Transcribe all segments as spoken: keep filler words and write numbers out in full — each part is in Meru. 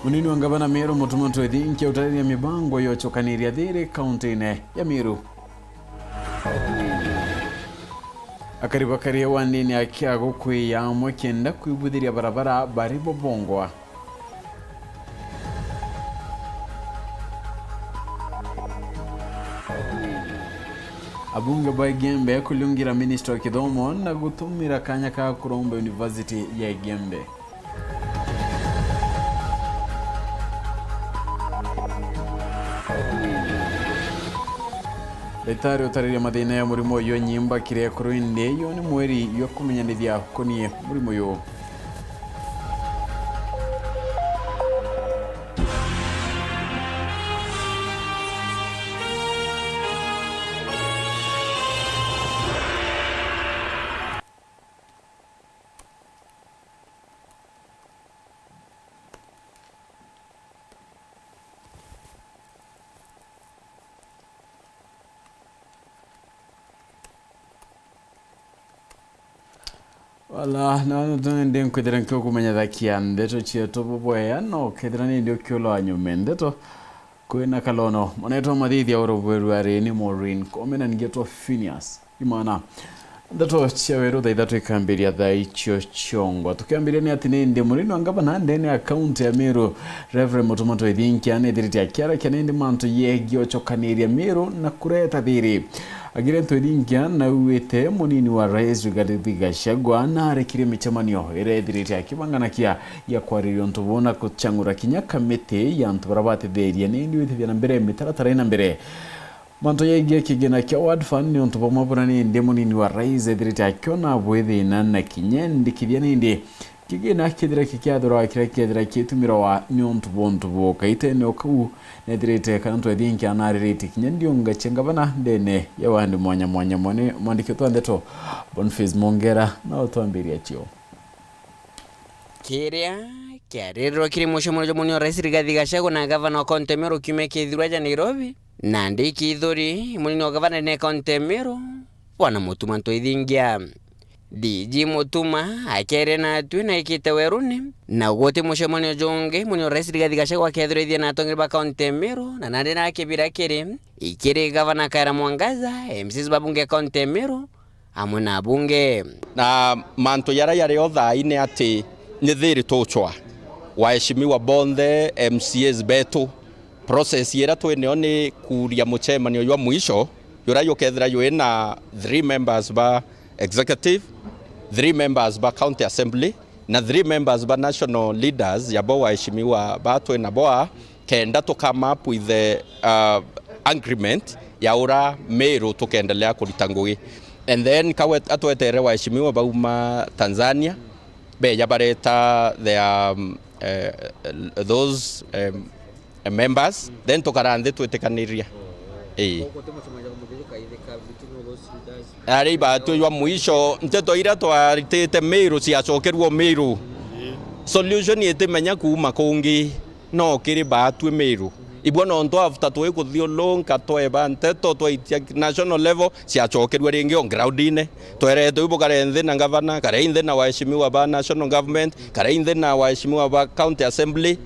Munini wa ngavana Meru Mutuma M'Ethingia utariria mibango ya ucokaniria thiiri kaunti-ini ya Meru. Akari bakari wandini akia gukwiya amwe kenda kwibuthiria barabara bari bobongwa. Abunge ba Igembe kuriungira minista wa kithomo na gutumira kanya ka kuromba university ya Igembe. Ndagitari utariria mathina ya murimo uyu nyimba kiria ekuru indi uyu ni mweri jwa kumenyanithia kunie murimo uyu. Wala, na ntundi nkwithira nkiukumenya thakia ndeto cietu bubwea, no kethira nindi ukiulwa nyume ndeto kwina kalono. Mwanetwa Mathithia urubweru ari ni Maureen Kome na ningetwa Phineas Imana. Ndeto cia weru thaa ithatu ikambiria thaa icio ciongwa. Tukiambiria ni ati nindi munini wa ngavana ndene ya kaunti ya Meru, Reverend Mutuma M'Ethingia, nethirite akiarakia nindi mantu yegii ucokaniria Meru na kureta thiri. Agire M'Ethingia nauite munini wa rais Rigathi Gachagua na arekirie micemanio iria ethirite akibanganakia ya kwariria untu buu na kuchang'ura kinya kamiti ya antu baria batetheria nindi witithia na mbere mitaratara ina mbere. Mantu yegii kigina kia World Fund ni untu bumwe buria nindi munini wa rais ethirite akiona bwi thina na kinya ndikithia nindi kigina kithira kikiathurwa kiria kiethira kitumirwa ni untu bwa untu buu. Kaitene o kau nethirite kana M'Ethingia anariritie kinya ndiunga cia ngavana ndene ya wandi mwanya mwanya. Mwene mwandiki wa ndeto Boniface Mwongera na utwambiria cio. Kiria kiarirwe kiri mucemanio jwa munini wa rais Rigathi Gachagua na gavana wa kaunti ya Meru kiumia kithirwa ja Nairobi, nandi kithuri munini wa gavana ndene ya kaunti ya Meru, Bwana Mutuma M'Ethingia. D G Mutuma akiaria natwi na aikite weruni, na guti mucemanio jungi munini wa rais Rigathi Gachagua akethirwa ithia na atongeri ba kaunti ya Meru, na nandi nakibira kiri ikiri gavana Kawira Mwangaza, M Cs ba bunge ya kaunti ya Meru, amwe na abunge. Na mantu jaria jari o thaa ine ati ni thiri tucwa. Waheshimiwa bonthe, M C As betu, process iria twinio ni kuuria mucemanio jwa mwisho, juria jukethira jwina three members ba executive, three members ba county assembly, na three members ba national leaders, jabo waheshimiwa ba twinabo aa, kenda to come up with the, uh, agreement ya ura Meru tukendelea kurita ngugi. And then kawe atwetere waheshimiwa bauma Tanzania, beja bareta their, um, eh, those, um, members, then tukara nthi twitikaniria. Ii. Ari ibatwi jwa mwisho, nteto iria twaritite Meru ciacokerua Meru. Solution itimenya kuuma kungi. No kiri baatwi Meru. Ibwo nontu after twikuthiulunka tweba nteto twaitia national level, ciacokerua ringi o groundine. Twerete u bukare nthi na ngavana, kare nthi na waheshimiwa ba national government, kare nthi na waheshimiwa ba county assembly,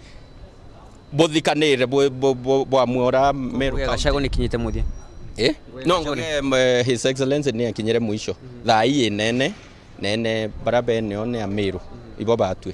buthikanire bu-, bu-, bu-, bwamue ura Meru County. Gachagua nikinyite muthia? Eh? No, Gachagua ni- ngoge, em, eh, His Excellency ni akinyire mwisho. Thaa ii nene, nene bara beneo ni a Meru. Ibo baatwi.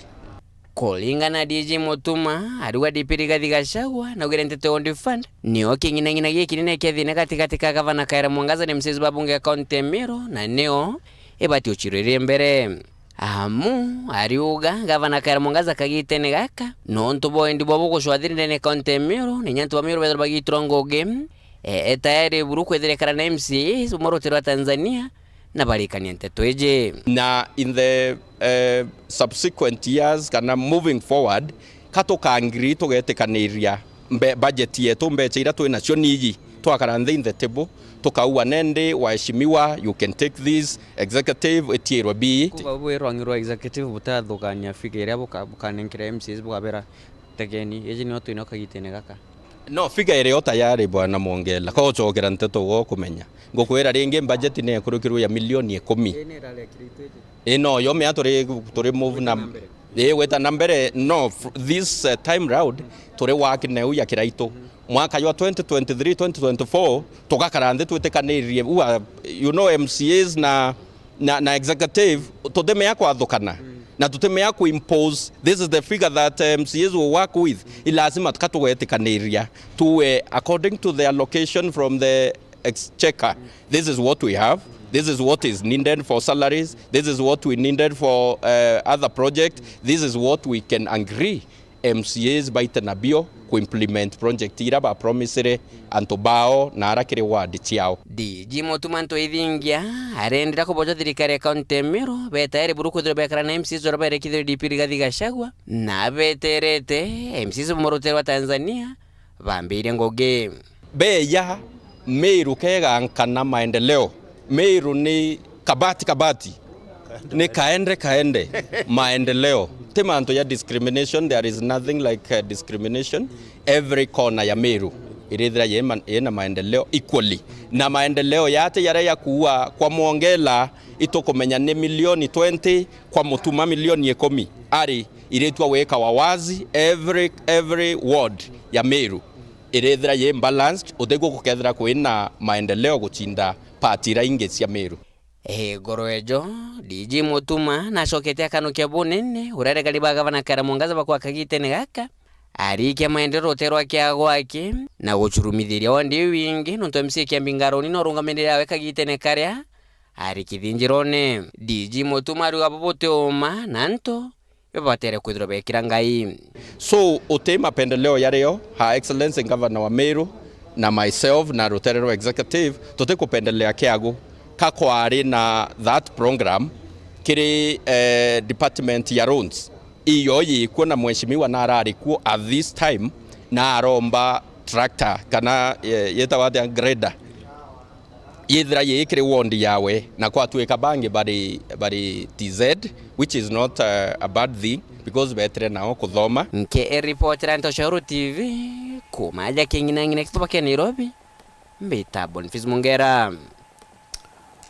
Kuringana na D G Mutuma, ariuga D P Rigathi Gachagua naugire nteto ya World Fund nio king'inang'ina gikinene kia thina gatigati ka gavana Kawira Mwangaza na M C As ba bunge ya kaunti ya Meru, na nio ibati ucirwiria mbere. Amu ariuga gavana Kawira Mwangaza kagitene gaka, nontu bwa wendi bwa bugucwa thiri ndene ya kaunti ya Meru, na inya antu ba Meru bethirwa bagiitirwa ngugi, e, e tayari buru kwithira ekara na M C As bumwe rutere rwa Tanzania, na barikania nteto iji. Na in the, eh, subsequent years, kana moving forward, ka tukaangiri tugetikaniria mbe-, budget yetu, mbecha iria twi nacio niji, twakara nthi in the table, tukaua nendi, waheshimiwa, you can take this, executive, itiirwe bii. Kuuga bu wirwang'i rwa executive butathukania figure iria buka-, bukanenkera M C As bukabera, tegeni, iji nio twinio kagitene gaka. No, figure iri o tayari, Bwana Mwongela. Ka ucokera nteto uga ukumenya. Ngukwira ringi, budget ni ekurukirwe ya milioni ikumi. Ii, ni irarekiritwe iji. Ii, no, yo mea turi, turi move na, na mbere. Ii, gwita na mbere, no, f-, this, uh, time round, turi work neu ya Kiraitu. Mwaka jwa twenty twenty-three, twenty twenty-four, tugakara nthi twitikanirie, ua, you know, M C As na, na, na executive, tutimea kwathukana. Na tutimea ku impose, this is the figure that, uh, M C As will work with. I lazima ka tugetikaniriria. Tuwe according to the allocation from the exchequer. This is what we have. This is what is needed for salaries. This is what we needed for, uh, other project. This is what we can agree. M C As baite na bio ku implement project ira ba promisire antu bao na ara kiri ward ciao. D G Mutuma Ntoithingia arendera kuboja thirikari ya kaunti ya Meru betaere buru kwithirwa bekara na M C As uria berekithirwe D P Rigathi Gachagua, na beterete M C As bo rutiri rwa Tanzania bambirie ngugi. Beya Meru kegankana maendeleo. Meru ni kabati kabati. Ni kaende kaende. Maendeleo. Ti mantu ya discrimination, there is nothing like, uh, discrimination. Every corner ya Meru irithira yina maendeleo equally. Na maendeleo yate yaria ya kuua kwa Mwongela itukumenya ni milioni twenty, kwa Mutuma milioni ikumi. Ari iritwa wika wa wazi every, every ward ya Meru irithira yi balanced, utigwo gukethira kwina maendeleo guchinda part ira ingi cia Meru. Iguru ejo, D G Mutuma nacokete akanukia bunene uria aregani ba gavana Kawira Mwangaza bakwa kagitene gaka, arikia maendeleo rutere rwa kiago gwake na gucurumithiria wandi iu ingi, nontu M C A Kiambi Ngaruni no urungamirire awe kagitene karia ari kithinjirone. D G Mutuma ariuga bo buti uma na antu ibatere kwithirwa bekira Ngai. So, uti mapendeleo yario, Her Excellency Governor wa Meru na myself na rutere rwa executive, tutikupendelea kiagu ka kwari na that program kiri, eh, department ya roads. Iyo yikuo na mheshimiwa na arari kuo at this time, na aromba tractor kana, eh, yetagwa atia, grader. Yithira yii kiri ward yawe, na kwatuika bangi bari, bari T Z, which is not, uh, a bad thing, because betire nao kuthoma. Nke ripotera Ntoshoro T V, kuma aja king'inang'ina kituba kia Nairobi, mbita Boniface Mungera.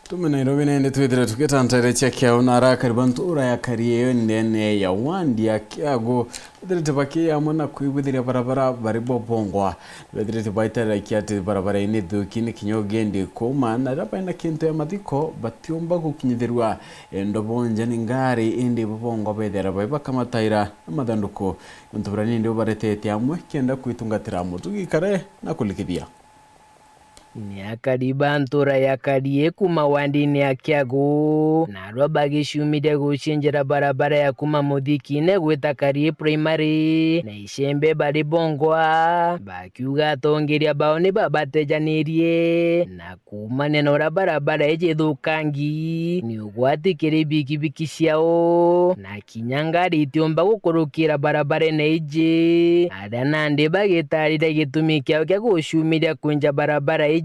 Tume Nairobi nende twithire tugitantaire cia kiao na arakari ba ntura ya Karie ndene ya wandi ya Kiagu. Bethirite bakiamwe na kwigwithiria barabara bari bo bongwa. Bethirite baitarirakia ati barabara ini thuki ni kinya ugendi kuuma, na riria baina kintu ya mathiko batiumba gukinyithirua. Endo bonje ni ngari, indi bo bongwa bethira bai bakamataira na mathanduku. Untu buria nindi ubaretete amwe kenda kwitungatira amwe. Tugikare na kulikithia. Ni akari ba ntura ya Karie kuma wandini ya Kiagu, narua bagiciumiria gucinjira barabara ya kuma Muthikine gwita Karie Primary, na icembe bari bongwa, bakiuga atongeria bao ni babatejanirie na kuumania na uria barabara iji ithukangi, ni ugwati kiri bikibiki ciao, na kinya ngari itiumba gukurukira barabarene iji, aria nandi bagitariria gitumi kiao kia gucumiria kwinja barabara iji.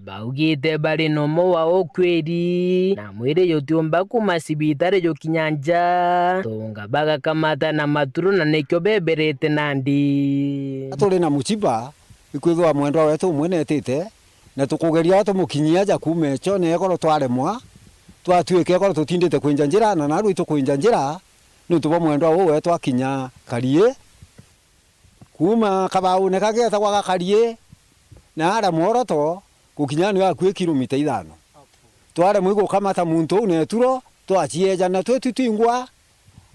Baugite bari na umo wa ukwiri, na mwiri jutiumba kuma cibitari jukinya nja, tunga bagakamata na maturu, na nikio beberete nandi. Turi na muciba, ikwithwa mwendwa wetu umwe netite, na tukugeria tumukinyia aja kuuma echone, ekorwo twaremwa, twatuika ekorwo tutindite kwinja njira, na narua itukwinja njira, niuntu bwa mwendwa uu wetu akinya Karie. Kuuma kabaune kagetagwa ga Karie, na aria mworoto, gukinya ni akui kilomita ithano. Twaremwa igukamata muntu uu na eturo, twaciejana twi tu twingwa,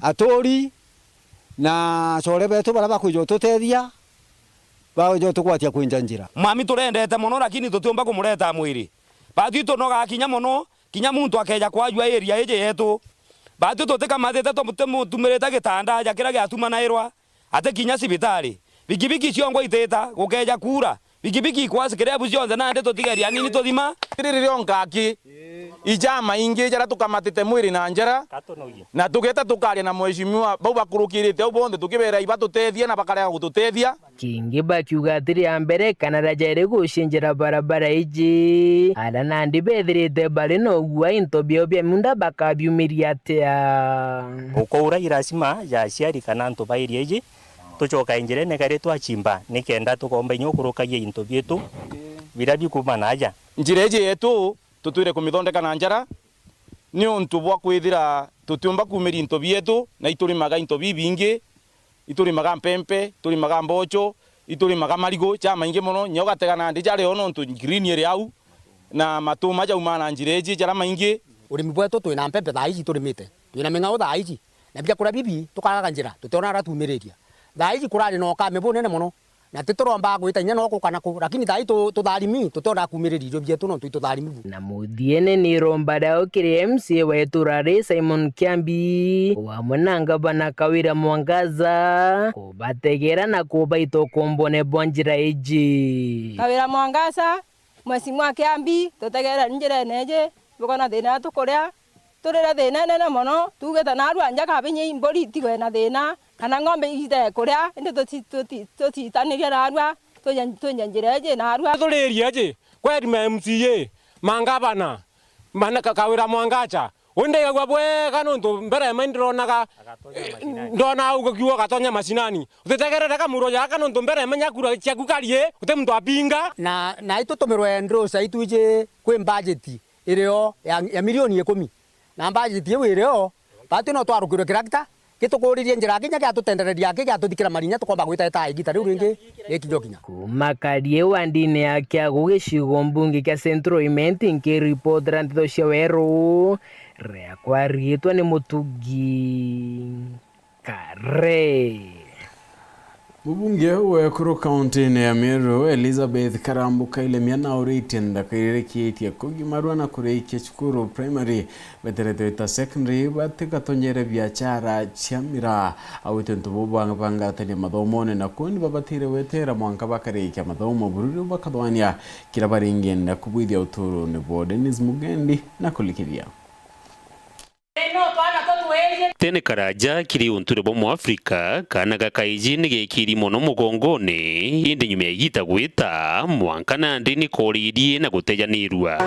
aturi, na acore betu baria bakwija ututethia, baja utugwatia kwinja njira. Mami turendete mono, lakini tutiumba kumureta mwiri. Batwi tunogaa kinya mono, kinya muntu akeja kwajua area iji yetu. Batwi tutikamatite, tu-, tumutumirite gitanda ja kiria giatumanairwa, ati kinya cibitari. Bikibiki ciongwa itita, gukeja kuura. Bikibiki ikwasi kirebu cionthe, nandi tutigeria anini tuthima. Riri rionka aki, ijama ingi jaria tukamatite mwiri na njara, na tugeta tukaria na mheshimiwa, bau bakurukirite au bonthe tukibera ibatutethie na bakarega gututethia. Kingi bakiuga ati ria mbere kana ria jairi gucinjira barabara iji, aria nandi bethirite bari na ugua into biao bia miunda bakabiumiria atia? Ukoura irasima ja aciari kana antu ba area iji, tucoka njirene kari twachimba, nikenda tukomba inya ukurukagia into bietu biria bikuma na aja. Njira iji yetu tutwire kumithondeka na njara, niuntu bwa kwithira Tutiumba kuumiria into bietu, na iturimaga into bibingi, iturimaga mpempe, iturimaga mboco, iturimaga marigu jamaingi mono, nyo gatega nandi jario nontu green iri au, na matuma jaumaa na njira iji jaria maingi. Urimi bwetu twina mpempe thaa iji turimite, twina ming'au thaa iji, na biakuria bibi tukagaga njira, tutiona aria tuumiriria. Thaa iji kurari na ukame bunene mono, na tituromba gwita inya no ku kana ku, lakini thaa ii tu-, tutharimi, tutiona kuumiriria irio bietu nontu itutharimi bu. Na muthiene ni iromba riao kiri M C A wa itura ri Simon Kiambi, o amwe na ngavana Kawira Mwangaza, kubategera na kubaita ukombone bwa njira iji. Kawira Mwangaza, Mheshimiwa Kiambi, tutegere njirene iji, bukona thina tukuria, turi na thina inene mono, tuugite naarua nja kabinya imburi itigwe na thina, kana ng'ombe itige kuria, indi tuti-, tuti-, tutitanirie naarua, twinja, twinja njira iji naarua. Turirie aji, kweri ma M C A, mangavana, mana ka-, Kawira Mwangaza, uu ndigagua bwega nontu mbere ime ndironaga, ndona au gukiuga ugatonya macinani. Utitegerere kamuro jaka nontu mbere ime nyakura ciaku karie, uti muntu apinga. Na, na itutumirwe ndrusa itu iji kwi mbajeti irio ya, ya milioni ikumi. Na mbajeti iu irio, batu no twarukirwe kirakita, gitukuuririe njira kinya giatutendereria aki giatuthikira marinya tukomba gwita eta igita riu ringi rikinya kinya. Kuuma Karie wandini ya Kiagu gicigo mbunge kia Central Imenti, nkiripotera nteto cia Weru, riakwa riitwa ni Mutugi Kare. Mubunge wa ekuru kauntine ya Meru, Elizabeth Karambu Kailemia, nauritie nthaka iririkitie kugimarua na kurikia cukuru primary, beteretwe ta secondary, batigatonyere biachara cia miraa. Augite untu buu banga-, bangatania mathomone, na kwou ni babatire gwetera mwanka bakarikia mathomo buru riu bakathwania kiria baringenda kubwithia uturone bwao. Dennis Mugendi na kulikithia. Tene karaja kiri unture bwa Mwafrika, kaana ga kaiji ni gekiri mono mugongone, indi nyuma ya igita gwita, mwanka nandi ni koririe na gutejanirua.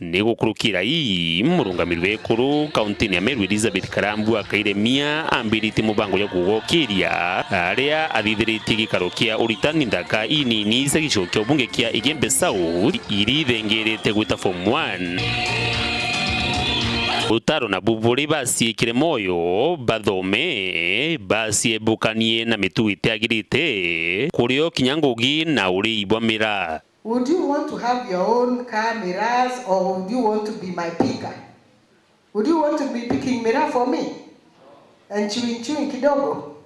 Ni gukurukira ii, murungamiri wa ekuru kauntini ya Meru Elizabeth Karambu Akairemia ambiritie mubango jwa kugokiria aria athithiritie gikaro kia uritani nthaka inini cia gicigo kia ubunge kia Igembe South, iria ithengerete gwita form one. Utaro nabu buri baciikire moyo, bathome, baciebukanie na mitugo itiagirite, kurio kinya ngugi na urii bwa miraa. Would you want to have your own car mirrors, or would you want to be my picker? Would you want to be picking miraa for me? And chewing, chewing kidogo?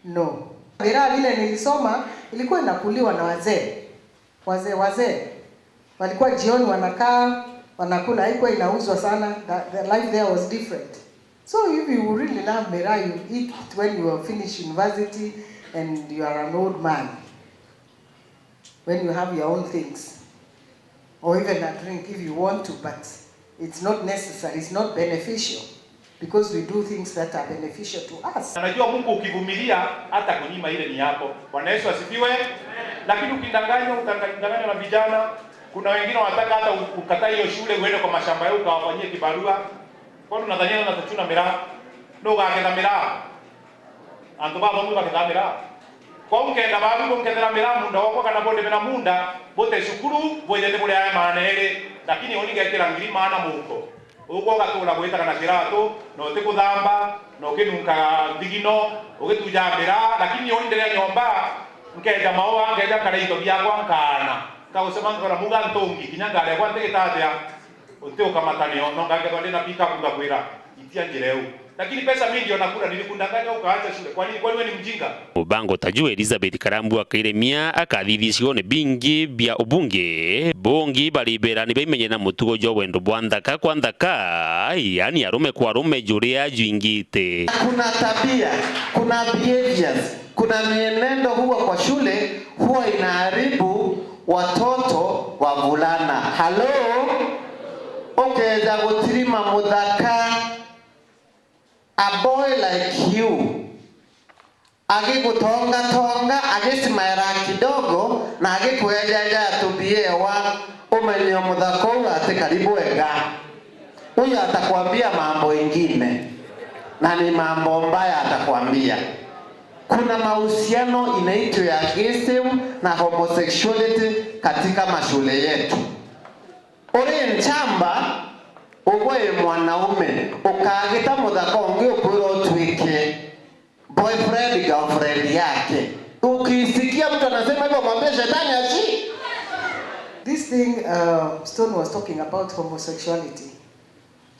No. Miraa vile nilisoma ilikuwa inakuliwa na wazee. Wazee, wazee. Walikuwa jioni wanakaa, wanakula. Haikuwa inauzwa sana. The, the life there was different. So if you really love miraa, you eat it when you are finished university and you are an old man. When you have your own things, or even a drink if you want to, but it's not necessary, it's not beneficial, because we do things that are beneficial to us. Najua Mungu ukivumilia hata kunyima ile ni yako. Bwana Yesu asifiwe. Lakini ukidanganywa, utadanganywa na vijana. Kuna wengine wanataka hata u-, ukatae hiyo shule uende kwa mashamba yao ukawafanyie kibarua. Kwani unadhania nani atachuna miraa? Nuu ugagetha miraa? Antu babamu bakethamira. Kwou nkenda babu bunkethera mira munda wakwa kana bundimira munda bute cukuru, bwejete buri aya maana eri, lakini uni ngekira ngiri maana muhuko. Ugwe ugatura gwitaga na kiratu, na utikuthamba, na ukinunkaga nthigino, ugitujaga mira, lakini uni ndiria nyomba, nkeja maua, nkeja nkara into biakwa, nkaana. Nkagucema nkona muga ntungi, kinya ngari yakwa ntigitatia. Uti ukamatanio, no ngangethwa ndi na pick up ngakwira, itia njira iu. Lakini pesa mingi unakula, nilikudanganya ukaacha shule. Kwa nini? Kwani wewe ni mjinga? Mubango ta juu Elizabeth Karambu Akairemia akathithia icigoone bingi bia ubunge, bungi baribera ni baimenye na mutugo jwa wendo bwa nthaka kwa nthaka, yaani arume kwa arume juria jwingite. Kuna tabia, kuna behaviors, kuna mienendo huwa kwa shule huwa inaharibu watoto wavulana. Halo? Ukeja gutirima muthaka, a boy like you, agigutongatonga, agisimaera kidogo, na agikwejaja tubiewa, umenye muthaka uu ati karibu ega. Huyo atakwambia mambo ingine, na ni mambo mbaya atakwambia. Kuna mahusiano inaitwa ya gay-same na homosexuality katika mashule yetu. Uri nchamba, ugwe Mwanaume ukagita muthaka ungi ukwira utuike boyfriend, girlfriend yake. Ukisikia mtu anasema hivyo, mwambie shetani ashi. This thing, uh, Stone was talking about homosexuality.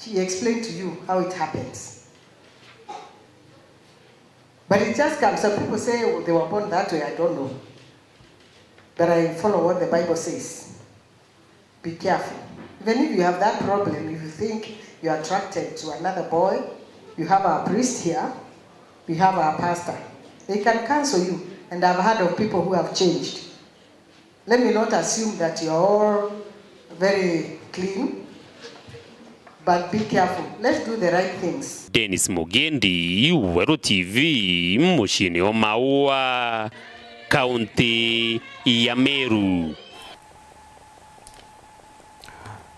She explained to you how it happens. But it just comes. Some people say, "Oh, they were born that way." I don't know. But I follow what the Bible says. Be careful. Even if you have that problem, if you think you're attracted to another boy, you have our priest here, we have our pastor. They can counsel you. And I've heard of people who have changed. Let me not assume that you're all very clean, but be careful. Let's do the right things. Dennis Mugendi, Weru T V, muciini wa Maua, kaunti ya Meru.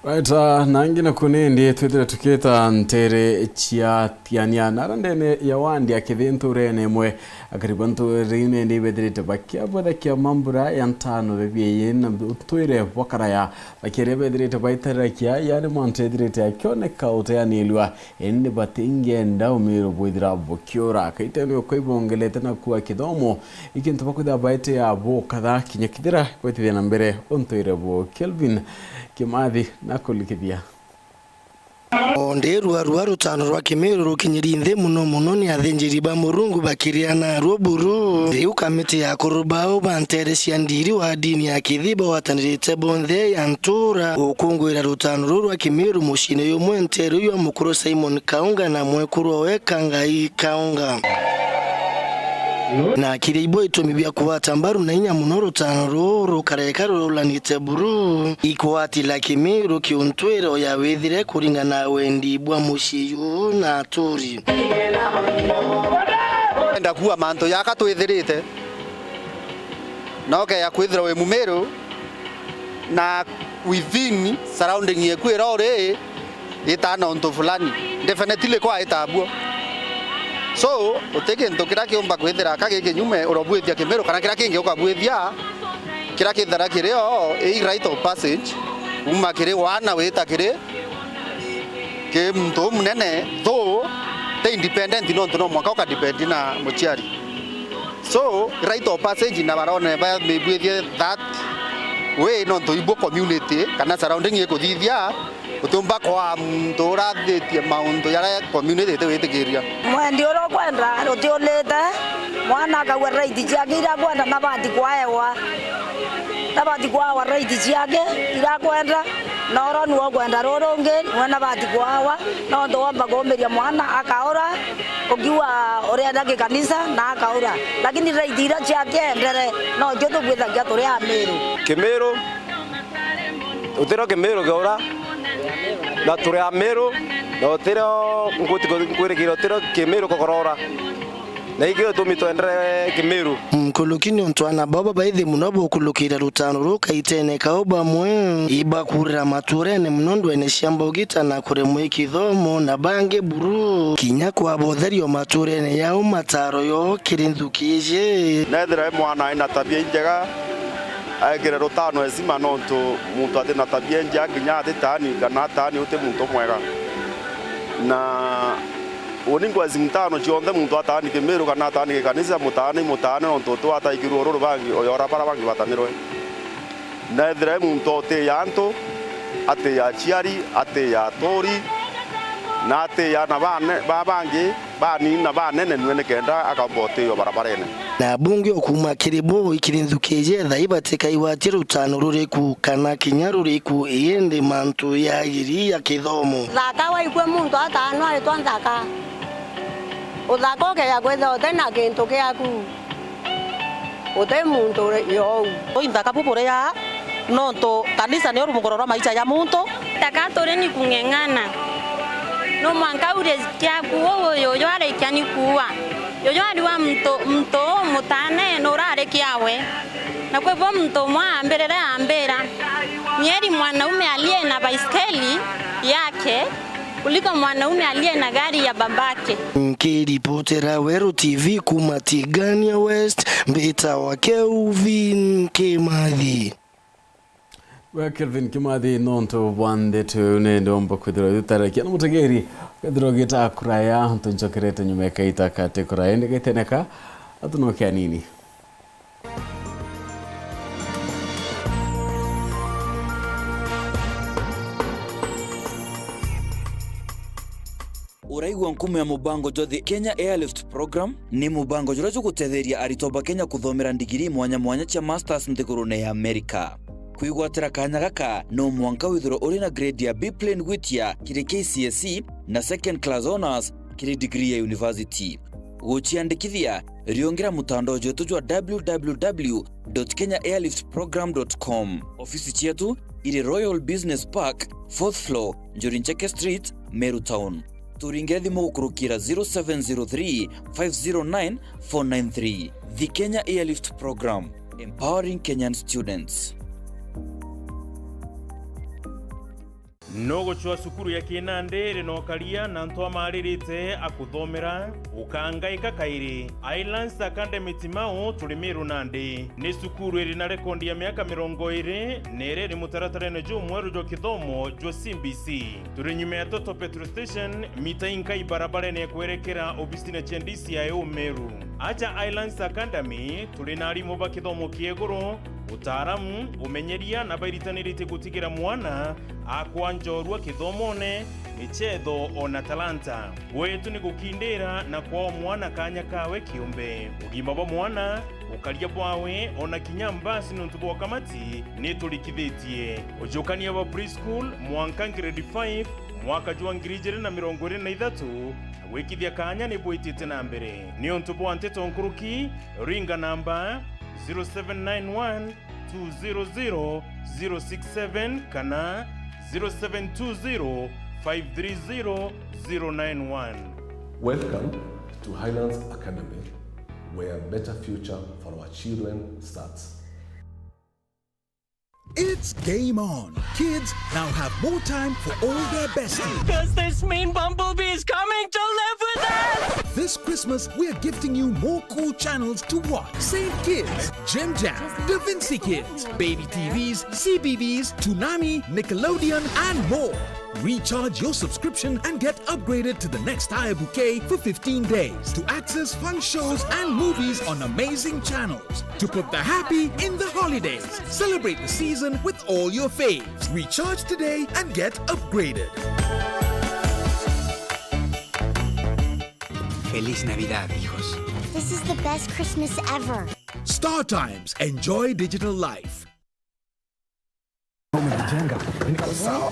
Right, ah, nangi na kunindi twithire tukita ntere cia Tiania. Nara ndene ya wandi ya Kithi nturene imwe, akari ba nturene indi ibethirite bakiabwethakia mambura ya ntano bebieyi na ntwire bwa karaya. Bakiaria bethirite baitarirakia, yani mantu ethirite akioneka uteanirua, indi batingenda umiru bwithira bukiura. Kaitene uko ibongelete na kua kithomo, ikintu bakwithira baetea bukatha kinya kithira kwitithia na mbere untwire bu. Kelvin Kimathi nakulikithia. O ndi ruarua rutano rwa Kimiru rukinyiri nthi muno muno ni athinjiri ba Murungu bakiriana ruo buru. Riu kamiti ya akuru bao ba ntere cia ndiri wa dini ya Kithi bagwatanirite bonthe ya ntura gukunguira rutano ruu rwa Kimiru muciini jumwe ntere jwa mukuru Simon Kaunga na mwekuru owe Kangai Kaunga. Na akiria ibo itumi bia kugwata mbaru na inya muno rutano ruu rukareka rurulanite buru. Ikwati la Kimiru kiuntwire uya withire kuringana na wendi bwa mucii juu na aturi. Enda kuuga mantu jaka twithirite, na ukeya kwithirwa wi Mumiru, na within surrounding yeku ira uri, ita na untu fulani, definitely kwa ita buo. So, guti kintu kiria kiumba kwithira ka gi kinyume urobwithia Kimiru, kana kiria kingi ukabwithia, kiria kithira kiri o, i rite of passage, kuma kiri wana wita kiri, ki muntu umunene, though ti independent, nontu no mwanka ukadepend na muciari. So, rite of passage na barone bamibwithie that way, nontu ibuo community kana surrounding ikuthithia, utiumba kwa muntu urathitie mauntu jaria community itiwitikiria. Mwendi uria ukwenda rutiulite, mwana akagua right ciake iria akwenda na bati kwaewa. Nabati kwawa right ciake irakwenda, na oro niwe ukwenda rurungi, niwe nabati kwawa, nontu womba kuumiria mwana akaura, ukiuga urienda gikanisa na akaura. Lakini right iria ciake endere, nocio tukwithagia turi Amiru. Kimiru, utirio Kimiru kiura, na turi Amiru, na utirio nkuti nkwirikira utirio Kimiru kukorora. Na ikio gitumi twendere Kimiru. Nkuruki niuntu aana bao babaithi muno bukulukira rutano ruu kaitene kau, bamwe ibakurira maturene muno ndwene cia mbogita na kuremwa i kithomo, na bangi buru kinya kwabotheria o maturene yao mataro yoo kiri nthuki iji. Nethira i mwana aina tabia injega, aigire rutano heshima, nontu muntu atina tabia injega kinya atitaani kana ataani uti muntu mwega. Na Uni ngwezi mutano cionthe muntu ataani Kimiru kana ataani gikanisa, mutaane, mutaane, nontu uti wataikirwe ururu bangi, uyora bara bangi batanirwe. Na ethira i muntu utiya antu, atiya aciari, atiya aturi, na atiya aana bane-, ba bangi, banini na banene, nwe nikenda akaumba utiyo barabarene. Na abunge o kuuma kiri bo ikiri nthuki iji ethai batikaigwatie rutano ruriku kana kinya ruriku, indi mantu yagiri ya kithomo. Thaka waikue muntu ataanwa aritwa nthaka. Uthaka ukeya kwithirwa uti na kintu kiaku. Uti muntu uri ou. Ui nthaka bu buria, nontu kanisa nio rumugo rwa maicha ja muntu. Taka turi ni kung'eng'ana. No mwanka urie kiaku uu yuyu arikia ni kuua. Yuyu ari wa muntu, muntu uu mutaane nurari kiawe. Na kwi bo muntu umwe aambirire aambira, "Ni heri mwanaume aliye na baiskeli yake kuliko mwanaume aliye na gari ya babake." Nkiripotera Weru T V kuuma Tigania West, mbitawa Kelvin Kimathi. Gwa Kelvin Kimathi, nontu bwa ndeto iu, ni ndomba kwithirwa itutarakia na mutegeri, ukethirwa ugita kuraya, untu ncokerete nyuma ya kaita kati kuraya, indi gaiteneka, atunoke anini. Uraigua nkumo ya mubango jwa The Kenya Airlift Program? Ni mubango juria jugutetheria aritwa ba Kenya kuthomera ndigiri mwanya mwanya cia masters nthigurune ya Amerika. Kwigwatira kanya gaka, no mwanka withirwe uri na grade ya B plain gwitia kiri K C S E na second class honours kiri degree ya university. Guciandikithia, riungira mutandao jwetu jwa w w w dot kenya airlift program dot com. Ofisi cietu iri Royal Business Park, fourth floor, Njuri Ncheke Street, Meru Town. Turingire thimu gukurukira zero seven zero three, five zero nine, four nine three. The Kenya Airlift Program, empowering Kenyan students. Nugucwa cukuru ya kinandi iri na ukaria na antu amaririte akuthomera? Ukangaika kairi. Islands Academy Timau turi Meru nandi. Ni cukuru iri na rekondi ya miaka mirongo iri na iri iri mutaratarene jumweru jwa kithomo jwa C B C. Turi nyuma ya Total Petrol Station, mita inkai barabarene ya kwerekera obisine cia D C I O Meru. Aja Islands Academy, turi na arimu ba kithomo kia iguru, utaaramu, umenyeria na bairitaniritie gutigira mwana akwa njorua kithomone, michetho, ona talanta. Gwetu ni gukindira na kwaa mwana kanya kawe kiumbe. Ugima bwa mwana, ukaria bwawe, ona kinya mbasi niuntu bwa kamati ni turikithitie. Ujukania bwa preschool mwanka grade five, mwaka jwa ngiri ijiri na mirongo iri na ithatu, na gwikithia kanya ni bwitite na mbere. Niuntu bwa nteto nkuruki, ringa namba zero seven nine one, two zero zero, zero six seven kana zero seven two zero, five three zero, zero nine one. Welcome to Highlands Academy, where better future for our children starts. It's game on. Kids now have more time for all their besties. Does this mean Bumblebee is coming to live with us? This Christmas, we're gifting you more cool channels to watch. Saint Kids, Jim Jam, Da Vinci Kids, Baby T Vs, C B B S, Toonami, Nickelodeon, and more. Recharge your subscription and get upgraded to the next higher bouquet for fifteen days to access fun shows and movies on amazing channels. To put the happy in the holidays. Celebrate the season with all your faves. Recharge today and get upgraded. Feliz Navidad, hijos. This is the best Christmas ever. Star Times. Enjoy digital life. Umejenga.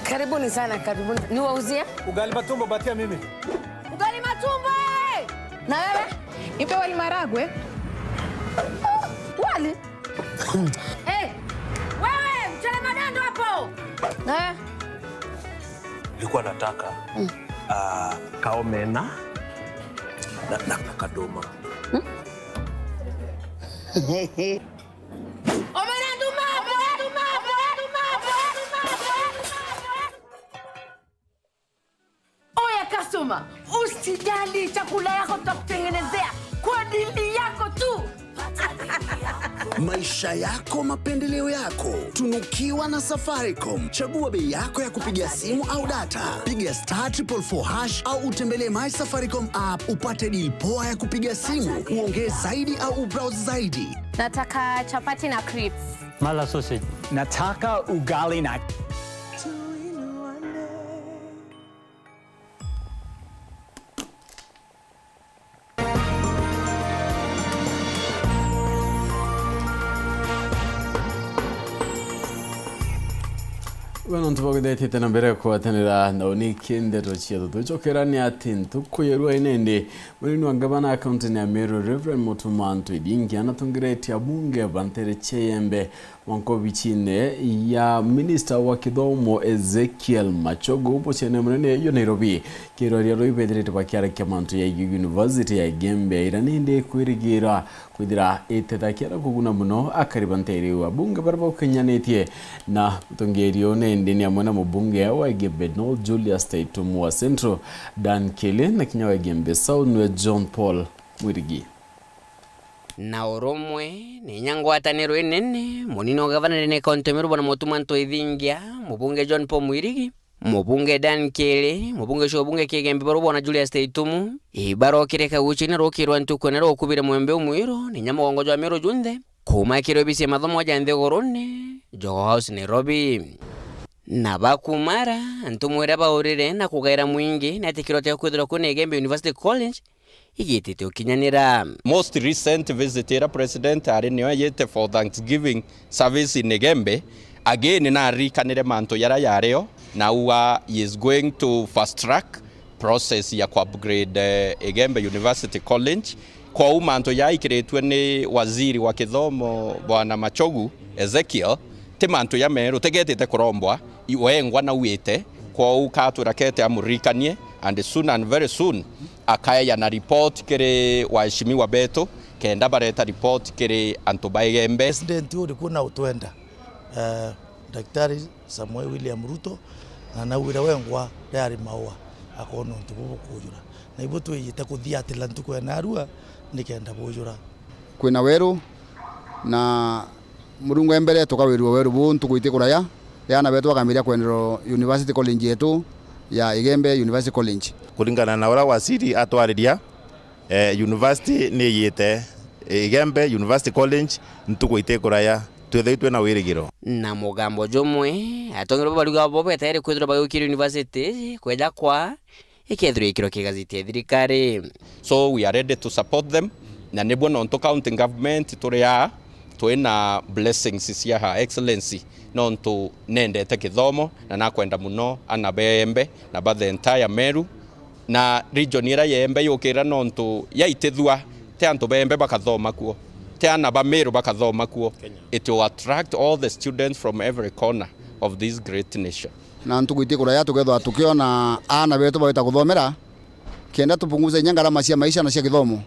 Karibuni sana, karibuni. Niwauzie? Ugali matumbo, batia mimi. Ugali matumbo, eh! Na wewe? Nipe wali maragwe. Wali? Eh, wewe, mchele madondo hapo. Na wewe? Nilikuwa nataka, ah, kaomena na, na, na kadoma. Omena nduma, omena nduma, omena nduma, omena nduma, omena nduma. Oya customer, usijali, chakula yako tutakutengenezea kwa dili yako tu. Maisha yako, mapendeleo yako. Tunukiwa na Safaricom. Chagua bei yako ya kupiga simu au data. Piga star triple four hash au utembelee My Safaricom app upate deal poa ya kupiga simu, uongee zaidi au ubrowse zaidi. Nataka chapati na crips. Mala sausage. Nataka ugali na Bwana, nontu bwa kwithitite na mbere kwatanira na uniki ndeto cietu, twicokera ni ati ntuku ya rua inindi, munini wa ngavana kaunti ya Meru, Reverend Mutuma Ntwidingi, anatongeretie abunge ba ntere cia Igembe mwanka obicine ya minista wa kithomo Ezekiel Machogu, buciene munene yo Nairobi. Kiroria ruu ibethirite bakiarakia mantu ya University ya Igembe, ira nindi kwirigira kwithira itethakia na kuguna muno akari ba ntere iu. Abunge baria bakinyanitie na mutongeria uu nindi ni amwe na mubunge wa Igembe North Julius Taitumu wa Central, Dan Kili, na kinya wa Igembe South niwe John Paul Mwirigi. Na urumwe, ni inya ngwataniro inene, munini wa gavana ni kaunti ya Meru Bwana Mutuma Ntoithingia, mubunge John Paul Mwirigi, mubunge Dan Kiiri, mubunge cia ubunge kia Igembe Baru Bwana Julius Teitumu, ibarokire kaguchini rukirwa ntuku na rukubire mwembe umwiru, ni inya mugongo jwa Meru junthe, kuuma kiri obisi ya mathomo ja nthigurune, Jogoo House, Nairobi. Na bakumara, antu mwira baurire na kugaira mwingi na itikiro tia kwithirwa kwina Igembe University College igitite ukinyanira. Most recent visit ira president ari nio yite for Thanksgiving service in Igembe, again naririkanire mantu yara yario, na auga he is going to fast track process ya ku upgrade, eh, Igembe University College. Kwou mantu jaikiritue ni waziri wa kithomo Bwana Machogu Ezekiel, ti mantu ja meru, tigetite kurombwa, i-, wengwa nauite. Kwou katwira kete amuririkanie, and soon and very soon akaeja na report kiri waheshimiwa betu, kenda bareta report kiri antu ba Igembe. President uri ku na utwenda, eh, Daktari Samuel William Ruto, na naugire wengwa riari maua akoona untu bubu bukujura. Na ibu twijite kuthiatira ntuku ya narua nikenda bujura. Kwina weru, na Murungu e mbere tukawirua weru buu ntuku iti kuraya, riana betu bakambiria kwenderwa University College yetu ya Igembe University College. Kuringana na uria waziri atwariria, eh, university ni iyite Igembe University College ntuku iti kuraya, twithirwe twina wirigiro. Na mugambo jumwe, atongeri ba bariuga bo betayari kwithirwa bagiukira university kweja kwa ikethirwa ikiro kia gazeti ya thirikari. So we are ready to support them, na nibwo nontu county government turi aa, twina blessings cia Her Excellency, nontu nendete kithomo na nakwenda muno ana ba Igembe na ba the entire Meru. Na region ira ya Igembe yukira nontu yaitithua, ti antu ba Igembe bakathoma kuo, ti ana ba Meru bakathoma kuo. It will attract all the students from every corner of this great nation. Na ntuku iti kuraya tukethwa tukiona aana betu bagwita kuthomera, kenda tupunguze inya ngarama cia maisha na cia kithomo,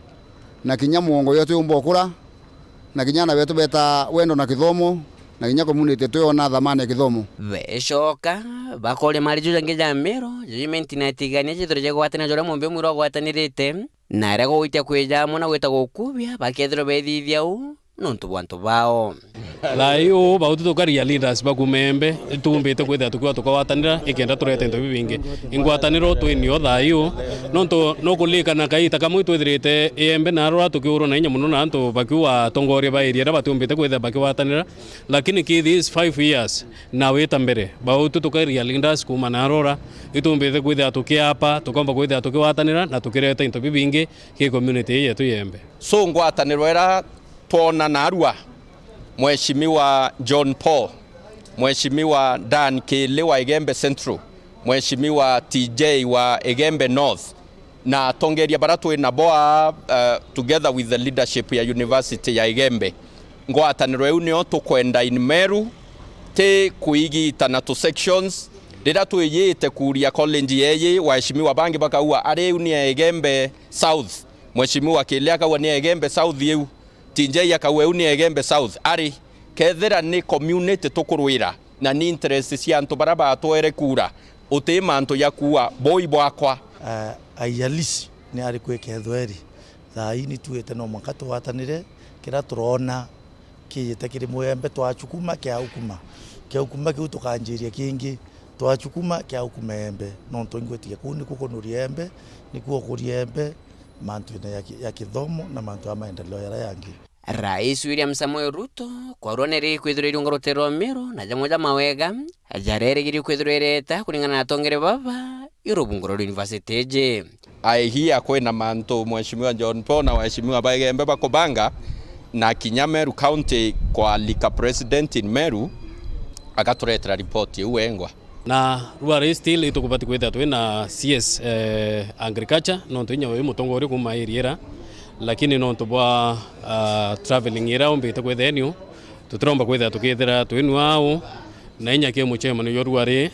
na kinya mugongo yetu yumba ukura, na kinya aana betu beta wendo na kithomo, na kinya community yetu yona thamani ya kithomo. Becoka bakoria mari ju jangi ja Meru, judgment na itigania jithire jagwatania juria mumbi umwira ugwatanirite, na aria gugwitia kwija amwe na gwita gukubia, bakethirwa bethithia uu nontu bwa antu bao. Thaa ii uu, bautu tukaria leaders ba kuuma Igembe, itumbite kwithira tukiwa tukagwatanira, ikenda turete into bibingi. Ingwataniro twinio thaa ii uu, nontu nukuririkana kaita kamwe twithirite Igembe na Arora tukiurwa na inya mono na antu bakiuga atongoria ba area iria batiumbite kwithira bakigwatanira, lakini ki these five years, na wita mbere, bautu tukaria leaders kuuma na Arora, itumbite kwithira tukiapa, tukomba kwithira tukigwatanira na tukireta into bibingi ki community ii yetu ya Igembe. So ngwataniro ira twona narua, Mheshimiwa John Paul, Mheshimiwa Dan Kiili wa Igembe Central, Mheshimiwa T J wa Igembe North, na atongeria bara twi nabo aa, uh, together with the leadership ya University ya Igembe. Ngwataniro iu nio tukwenda in Meru, ti kuigitana tu sections. Rira twiyite kuria college yeyi, waheshimiwa bangi bakauga, "Ari iu ni ya Igembe South." Mheshimiwa Kiili akauga, "Ni ya Igembe South iu." T J akauga, "Iu ni ya Igembe South." Ari, kethira ni community tukurwira, na ni interest cia antu bara batwere kura, uti mantu ja kuuga, "Boi bwakwa." Eh, aiyalisi ni ari kwikethwa eri. Thaa ii ni tuite no mwanka tugwatanire, kira turona kiijite kiri Mugembe, twachukuma kiaukuma. Kiaukuma kiu tukanjiria kingi, twachukuma kiaukuma Igembe. Nontu ingwitikia kuu niku kunuria Igembe, niku ukuria Igembe, mantuine ya ki-, ya kithomo na mantu ya maendeleo jaria yangi. Rais William Samoei Ruto kwarua ni rikwithirwa iriunga rutere rwa Meru na jamwe ja mawega jaria erigiri kwithirwa ireta kuringana na atongeri baba i rubungo rwa university iji. I hear kwina mantu Mheshimiwa John Paul na waheshimiwa ba Igembe bakubanga, na kinya Meru County kwalika president in Meru agaturetera report iu wengwa. Na ruari still itukubati kwithira twina C S, eh, agriculture, nontu inya wi mutongoria kuuma area ira, lakini nontu bwa, ah, travelling ira umbite kwithira eniu, tutiromba kwithira tukithira twinua au, na inya ki muchemani jwa ruari,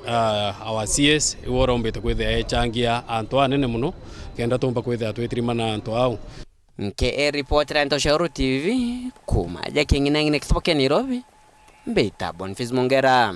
ah, our C S, iwe urombite kwithira echangia antu anene mono, kenda tumba kwithira twitirimana antu au. Nke e reporter nto cia Uru T V, kuuma ja king'inang'ina kisibo kia Nairobi, mbita Boniface Mongera.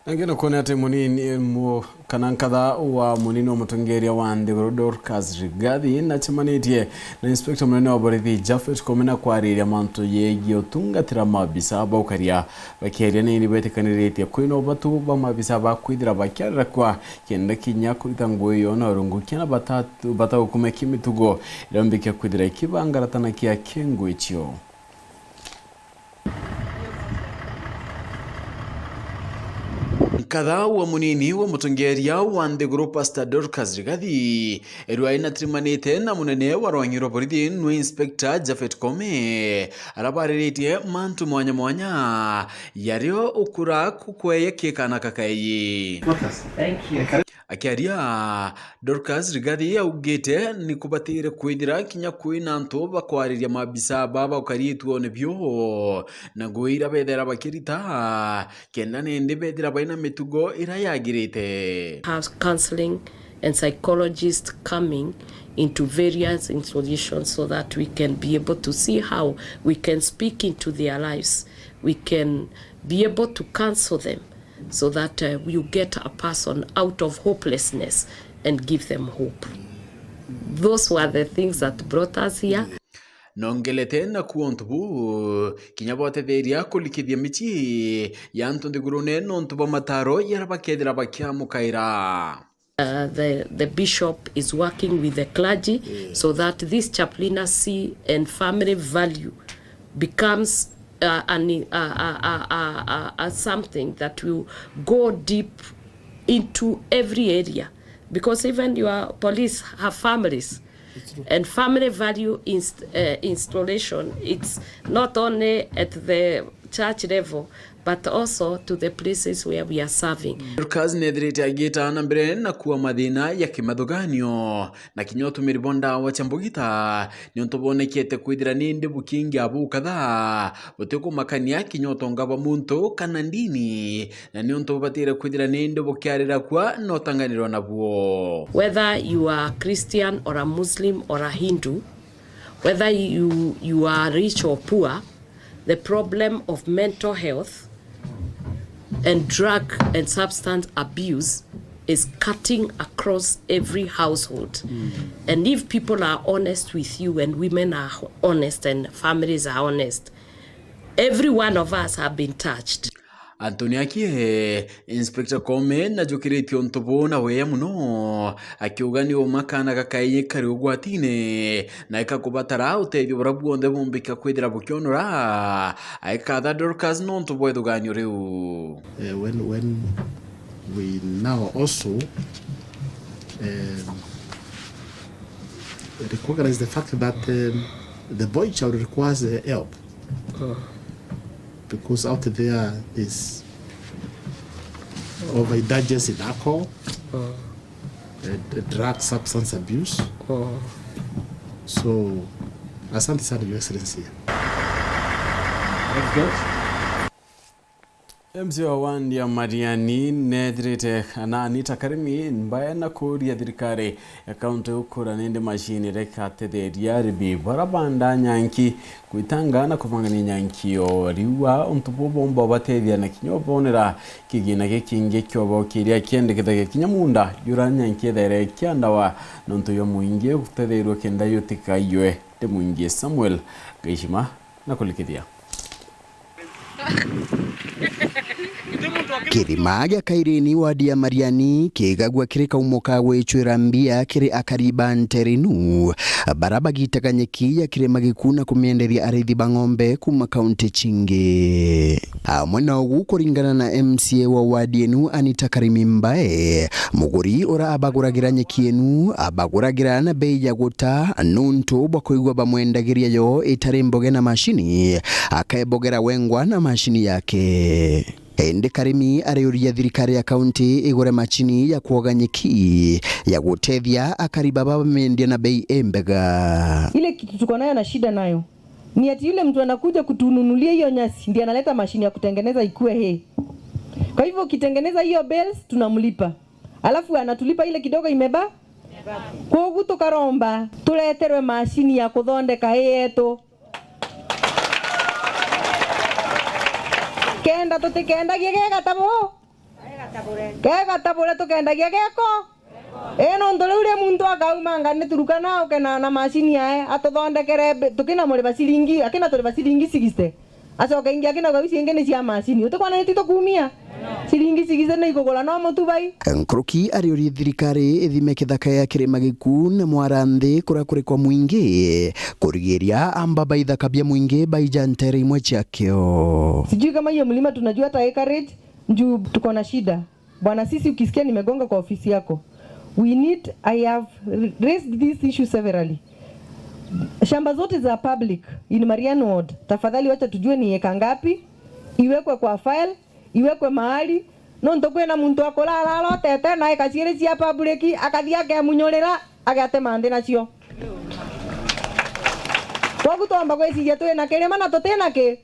Nangĩ no kwone atĩ mũnini mu-, kana nkatha wa mũnini wa mũtongeria wa nthiguru Dorcas Rigathi nacemanitie na inspector mũnene wa borithi Japhet Koome na kwariria mantu yegie utungatira maabisa ba ukaria. Bakiaria nini betikaniritie kwina ubatu ba maabisa ba kwithira bakiarira kwa kenda kinya kurita ngugi iyo na urungukia na bata-, batagukumia kimitugo iria mbikia kwithira ikibangaratanakia kingui cio. Nkatha wa munini wa mutongeria wa nthiguru Pastor Dorcas Rigathi, rwai natirimanite na munene wa rwangi rwa borithi nwe Inspector Japhet Koome, arabariritie mantu mwanya mwanya yario ukura kukweye kikana kakai. Thank you. Akiaria, Dorcas Rigathi augite ni kubatire kwithira kinya kwina antu bakwariria maabisa baba ukari ituone bio na ngugi iria bethera bakirita, kenda nindi bethira baina mitugo iria yagirite. Have counseling and psychologists coming into various institutions so that we can be able to see how we can speak into their lives, we can be able to counsel them so that, uh, you get a person out of hopelessness and give them hope. Those were the things that brought us here. Nongelete na kuo untu buu, kinya botetheria kurikithia micii ya antu nthigurune nontu bwa mataro yaria bakethira bakiamukaira. Uh, the, the bishop is working with the clergy so that this chaplaincy and family value becomes, uh, an, uh, uh, uh, uh, uh, uh, something that will go deep into every area, because even your police have families, and family value inst-, uh, installation, it's not only at the church level, but also to the places where we are serving. Dorcas nethirite agita na mbere na kuwa mathina ya kimathuganio na kinya utumiri bwa ndawa cia mbugita, niuntu bonekete kwithira nindi bukingi abu kadhaa butikumakania kinya utonga bwa muntu kana ndini, na niuntu bubatire kwithira nindi bukiarira kwa na utanganirwa nabuo. Whether you are Christian or a Muslim or a Hindu, whether you, you are rich or poor, the problem of mental health and drug and substance abuse is cutting across every household. And if people are honest with you and women are honest and families are honest, every one of us have been touched. Anthony Akie, Inspector Koome najukiritie untu buu na wea mono, akiuga ni uma kaana gakai kari ugwatine na ikakubatara utethio buria bwonthe bumbika kwithira bukionora. Aikatha Dorcas nontu bwa ithuganio riu. Eh, when, when we now also, um, recognize the fact that, um, the boy child requires, uh, help. Because out there is overindulgence in alcohol, uh, d-, drug substance abuse. So, asante sana, Your Excellency. M C A wa wandi ya Mariani nethirite na Anita Karimi mbaya na kuria thirikari ya kaunti gukura nindi mashini iria ikatetheria arimi bara banda nyanki gwitanga na kubangania nyanki iyo riua untu buu bomba ubatethia na kinya ubonera kigina gikingi kiobo kiria kiendekethagia kinya munda jura nyanki ethaire kiandawa nontu yo mwingi gutetheirwe kenda yutikaiwe ndi mwingi. Samuel Gaishima na kulikithia. Kirima gia Kairini wadi ya Mariani kigagua kiri kaumo ka gwicwira mbia kiri akari ba Nterinu, bara bagitaga nyeki ya kirima giku na kumienderia arithi ba ng'ombe kuma kaunti cingi. Amwe na ugu, kuringana na M C A wa wadi enu Anita Karimi Mbae, muguri ura abaguragira nyeki enu abaguragira na bei ya guta nuntu bwa kwigua bamwendagiria yo itari mboge na mashini, akebogera wengwa na mashini yake. Indi Karimi ariuria thirikari ya kaunti igure machini ya kuoga nyeki ya gutethia akari baba bamendia na bei imbega. Ile kitu tuko nayo na shida nayo ni ati yule mtu anakuja kutununulia hiyo nyasi ndiye analeta mashini ya kutengeneza ikue hay. Kwa hivyo ukitengeneza hiyo bales tunamlipa, alafu anatulipa ile kidogo imeba. Kogu tukaromba tureterwe mashini ya kuthondeka hay yetu. Kenda tutikendagie gegatabu. Kega tabure tukendagia geko. Ii nontu riu ri muntu akaumanga ni Turukana uke na, na macini yae, atuthondekere mbi-, tukina muriba ciringi, akina turiba ciringi sixty. Acoke ingi akina uga ici ingi ni cia macini. Utikwona ni titukumia? Ciringi sixty ni ikugura no mutu bai. Nkuruki ariurie thirikari ithime kithaka ya Kirima Giku na Mwara nthi kuria kuri kwa mwingi, kurigiria amba ba ithaka bia mwingi baija ntere imwe ciakio. Sijui kama hiyo mlima tunajua hata acreage, juu tuko na shida. Bwana Sisi, ukisikia nimegonga kwa ofisi yako, we need, I have raised this issue severally. Shamba zote za public in Marian Ward, tafadhali wacha tujue ni eka ngapi, iwekwe kwa file, iwekwe mahali, nontu kwina muntu akurara arotete na eka ciiri cia public, akathi akemunyurira, agatema nthi nacio. Kwogu twamba gwiciria twina kirima na tutina ki?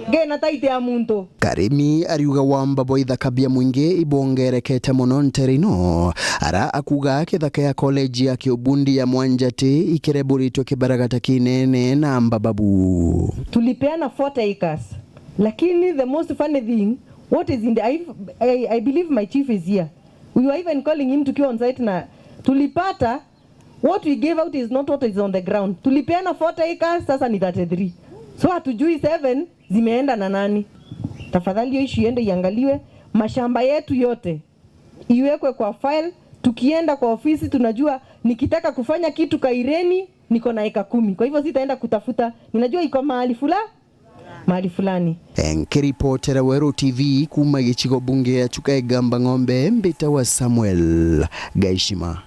Ngena taiti ya muntu. Karimi ariuga wamba bwa ithaka bia mwingi ibwongerekete mono ntere ino, ara akuga kithaka ya college ya kiubundi ya Mwanjati ikireburitwe kibaragata kinene na mbababu. Tulipeana forty acres. Lakini the most funny thing, what is in the, I, I, I believe my chief is here. We were even calling him tukiwa on site na tulipata what we gave out is not what is on the ground. Tulipeana forty acres, sasa ni thirty-three. So hatujui seven zimeenda na nani. Tafadhali hiyo issue iende iangaliwe. Mashamba yetu yote iwekwe kwa file. Tukienda kwa ofisi tunajua nikitaka kufanya kitu Kaireni niko na eka kumi. Kwa hivyo sitaenda kutafuta. Ninajua iko mahali fula-, mahali fulani. Nkiripotera Weru T V kuuma gicigo bunge ya Chuka Igamba Ng'ombe, mbitawa Samuel Gaishima.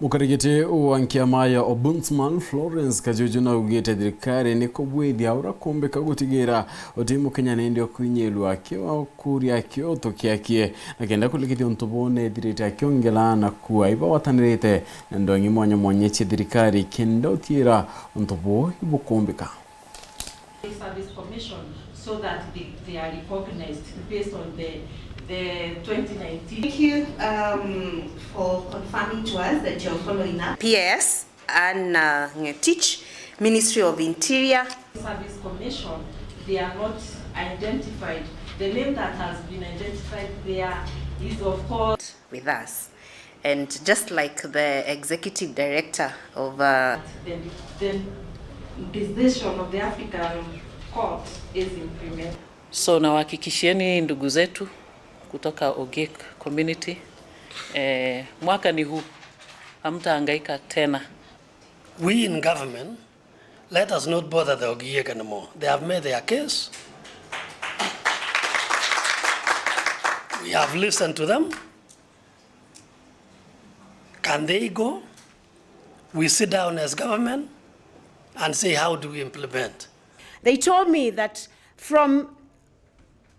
Mukarigiti wa nkiama ya Ombudsman Florence Kajuju naugite thirikari ni kubwithia uria kumbika gutigira uti Mukenya nindi okuinyirua akio kuria kioto kiakie, na kenda kurikithia untu buu nethirite akiongela na kua ibagwatanirite na ndongi mwanya mwanya cia thirikari kenda utiira untu buu ibukumbika. Service Commission so that they, they are recognized based on the, the twenty nineteen. Thank you, um, for confirming to us that you're following up. P S, Anna Ngetich, Ministry of Interior. Service Commission, they are not identified. The name that has been identified there is, of course, with us. And just like the executive director of, uh, the, the decision of the African Court is implemented. So, nawahakikishieni ndugu zetu kutoka Ogiek community, eh, mwaka ni huu, hamtahangaika tena. We in government, let us not bother the Ogiek anymore. They have made their case. We have listened to them. Can they go? We sit down as government and say, "How do we implement?" They told me that from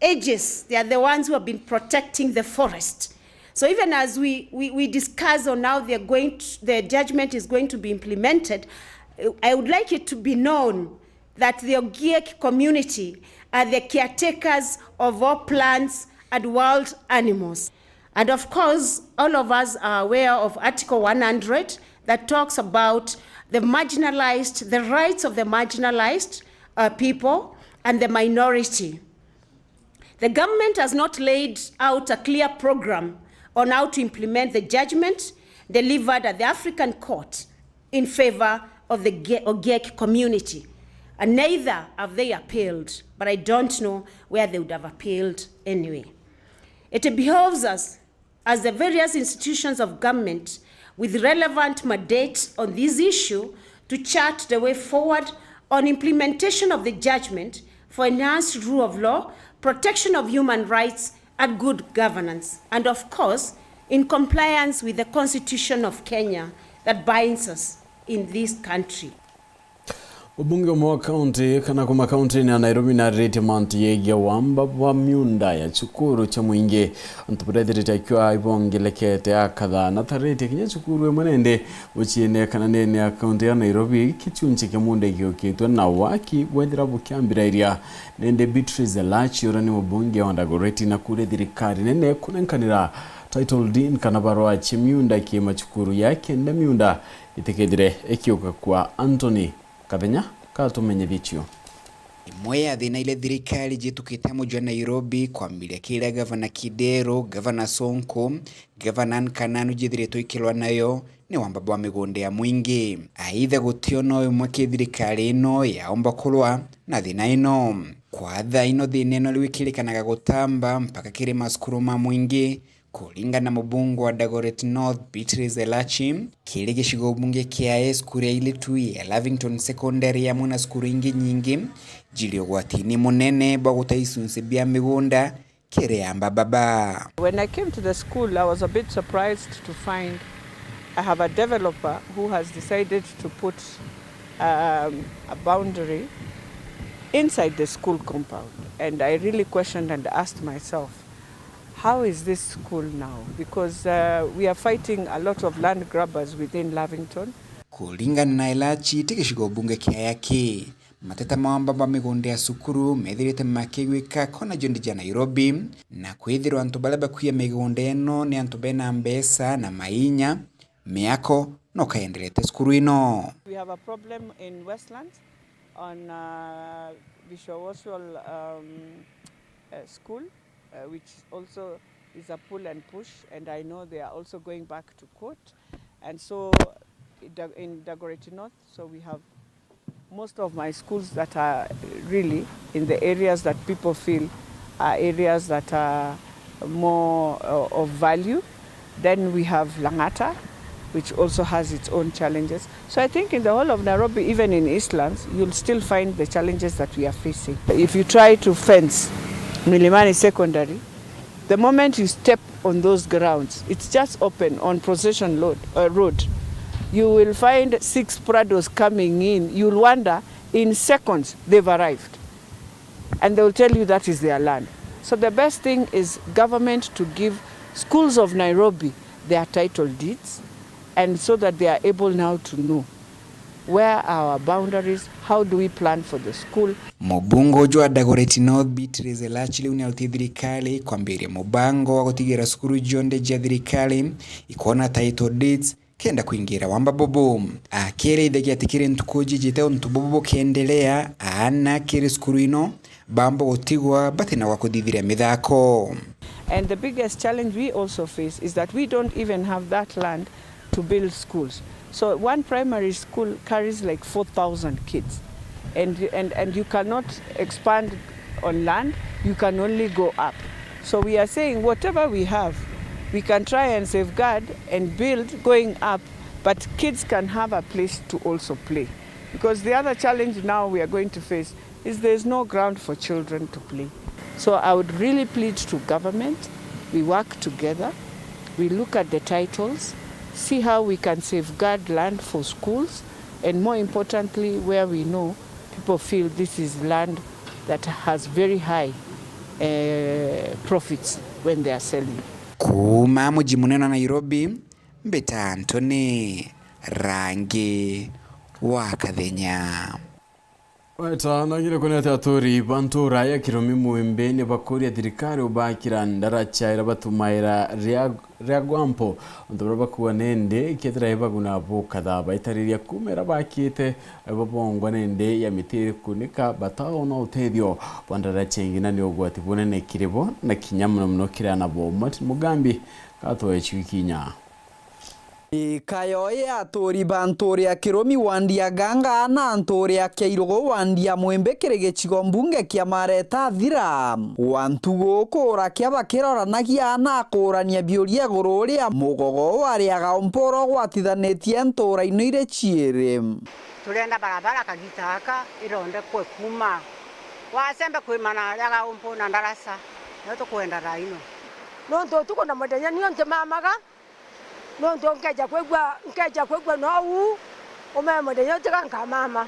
ages, they are the ones who have been protecting the forest. So even as we, we, we discuss on how they're going to, the judgment is going to be implemented, I would like it to be known that the Ogiek community are the caretakers of all plants and wild animals. And of course, all of us are aware of Article one hundred that talks about the marginalized, the rights of the marginalized, uh, people and the minority. The government has not laid out a clear program on how to implement the judgment delivered at the African Court in favor of the Ge-, Ogiek community, and neither have they appealed, but I don't know where they would have appealed anyway. It behoves us, as the various institutions of government with relevant mandate on this issue, to chart the way forward on implementation of the judgment for enhanced rule of law, protection of human rights, and good governance, and of course, in compliance with the Constitution of Kenya that binds us in this country. Mubunge umwe wa kaunti kana kuma kaunti-ini ya Nairobi nariritie mantu yegie wamba bwa miunda ya cukuru cia mwingi, antu buria ethirite akiwa ibongelekete akatha na tariritie kinya cukuru imwe nende muciine kana ndene ya kaunti ya Nairobi, kichunchi kia munda igiukitwe na waki bwethira bukiambirairia. Nende Beatrice Elachi uria ni mubunge wa Dagoretti na kuria thirikari nene kunenkanira title deed kana barua cia miunda ki macukuru ya kenda miunda itikethire ikiuka kwa Anthony Kathenya katumenyithie cio. Imwe ya thina iria thirikari jitukite muji wa Nairobi, kwambiria kiria Gavana Kidero, Gavana Sonko, Gavana Anne Kananu jithiritwe ikirwa nayo ni wamba bwa migonda ya mwingi. Aitha, gutio no imwe ki thirikari ino yaumba kurwa na thina ino. Kwa thaa ino, thina ino riu ikirikanaga gutamba mpaka kiri macukuru ma mwingi, kuringana na mubunge wa Dagoretti North, Beatrice Elachi. Kiri gicigo bunge kia Aye, cukuru ya airitu ya Lavington Secondary amwe na cukuru ingi nyingi jiri ugwatini munene bwa guta icunci bia migunda kiri amba baba. When I came to the school, I was a bit surprised to find I have a developer who has decided to put, um, a boundary inside the school compound, and I really questioned and asked myself, "How is this school now?" Because, uh, we are fighting a lot of land grabbers within Lavington. Kuringana na Elachi, ti gicigo bunge kia Aye ki. Mateta ma wamba bwa migunda ya cukuru methirite makigwika kona cionthe cia Nairobi, na kwithirwa antu baria bakuia migunda ino ni antu bena mbeca na mainya, miako no kaenderete cukuru ino. We have a problem in Westlands on, uh, Bishop Oswald, um, uh, School, uh, which also is a pull and push, and I know they are also going back to court. And so, in Dag-, in Dagoretti North, so we have most of my schools that are really in the areas that people feel are areas that are more, uh, of value. Then we have Lang'ata, which also has its own challenges. So I think in the whole of Nairobi, even in Eastlands, you'll still find the challenges that we are facing. If you try to fence Milimani Secondary, the moment you step on those grounds, it's just open on Procession Road, uh, Road. You will find six Prados coming in. You'll wonder, in seconds, they've arrived. And they will tell you that is their land. So the best thing is government to give schools of Nairobi their title deeds, and so that they are able now to know where are our boundaries, how do we plan for the school. Mubunge uju wa Dagoretti North, Beatrice Elachi, riu niautie thirikari kwambiria mubango wa gutigira cukuru cionthe cia thirikari ikwona title deeds kenda kwingira wamba bubu. Akiria ithagia ati kiri ntuku ijijite untu bubu bukiendelea, aana kiri cukuru ino bamba gutigwa batina gwa kuthithiria mithako. And the biggest challenge we also face is that we don't even have that land to build schools. So one primary school carries, like, four thousand kids. And, and, and you cannot expand on land, you can only go up. So we are saying whatever we have, we can try and safeguard and build going up, but kids can have a place to also play. Because the other challenge now we are going to face is there is no ground for children to play. So I would really plead to government, we work together, we look at the titles, see how we can safeguard land for schools, and more importantly, where we know people feel this is land that has very high, eh, profits when they are selling. Kuuma muji munene wa Nairobi, mbita Anthony Rangi wa Kathenya. Wetanagire kunete aturi ba ntura ya Kiromi Mwimbi ni bakuria thirikari ubakira ndaracha ira batumaira ria, ria gwampo. Untu buria bakuuga nindi kethira ibaguna bukatha baitariria kuuma ira bakite, babongwa nindi ya miti iri kunika bataona utethio bwa ndaracha ingi, na ni ugwati bunene kiri bo na kinya mono mono kiri ana bo. Martin Mugambi gatwecwi kinya. Ikayo ya aturi ba nturi ya Kiromi wandi ya Ganga na nturi ya Kiairugu wandi ya Mwimbi kiri gicigo mbunge kia Mareta Thira. Gwa ntugu kuura kia bakiroranagia na kuurania biuria iguru ria mugogo wa Riaga Umpuru gwatithanitie ntura ino iri ciiri. Turenda barabara kagita gaka irondekwe kuuma Wasembe kwimana Riaga Umpuru na Ndarasa, nio tukwenda thaa ino. Nontu utuku na muthenya nio ntimamaga, nontu nkeja kwigua, nkeja kwigua nou, umeme muthenya utiga nkamama.